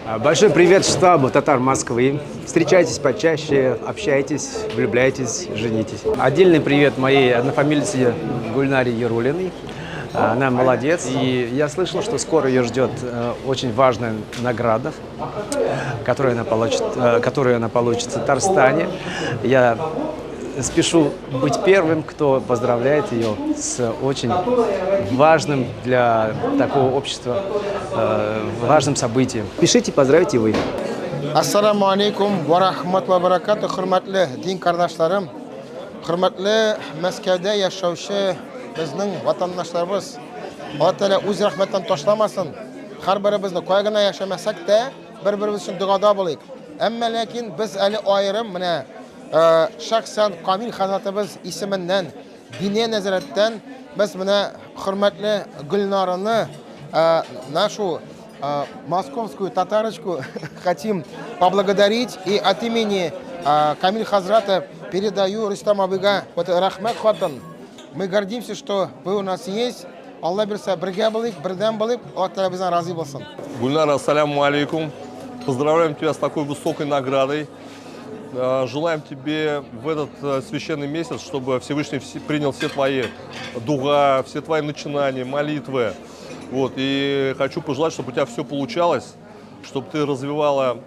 Большой привет штабу «Татар Москвы». Встречайтесь почаще, общайтесь, влюбляйтесь, женитесь. Отдельный привет моей однофамильце Гульнаре Яруллиной. Она молодец. И я слышал, что скоро ее ждет очень важная награда, которую она получит в Татарстане. Я спешу быть первым, кто поздравляет ее с очень важным для такого общества важным событием. Пишите, поздравите вы. Әссәламү аләйкүм вә рахматуллаһи вә бәрәкәтүһ, хөрмәтле дин кардәшләрем, хөрмәтле Мәскәүдә яшәүче безнең ватандашларыбыз. Алла Тәгалә үз рәхмәтен ташламасын. Һәрберебезне кая гына яшәмәсәк тә, бер-беребез өчен догада булыйк. Әмма ләкин без әле аерым менә шәхсән Камил хәзрәтебез исеменнән Диния нәзарәттән без менә хөрмәтле Гөлнараны, нашу московскую татарочку хотим поблагодарить и от имени Камиль Хазрата передаю Рустам абыйга вот рәхмәт хатын. Мы гордимся, что вы у нас есть. Алла бирсә, бергә булыйк, бердәм булыйк, Алла Тәгалә бездән разый булсын. Гульнара, ассаляму алейкум. Поздравляем тебя с такой высокой наградой. Желаем тебе в этот священный месяц, чтобы Всевышний принял все твои дуга, все твои начинания, молитвы. Вот. И хочу пожелать, чтобы у тебя все получалось, чтобы ты развивала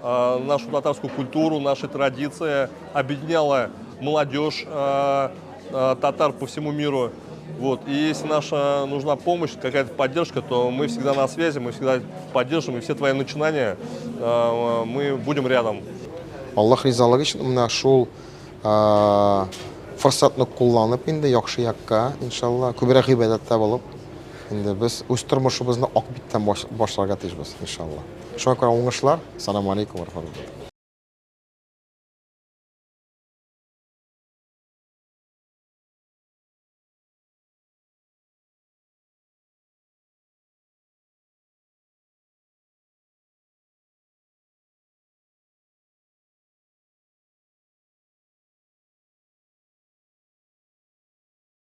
нашу татарскую культуру, наши традиции, объединяла молодежь татар по всему миру. Вот. И если наша нужна помощь, какая-то поддержка, то мы всегда на связи, мы всегда поддержим, и все твои начинания мы будем рядом. Аллаһ ризалыгы өчен менә шул форсатны кулланып инде яхшы якка, иншалла, күбрәк гыйбадәттә булып, инде без үз тормышыбызны ак биттән башларга тиешбез, иншалла. Шуңа күрә уңышлар. Сәлам алейкум ва рахматуллаһи.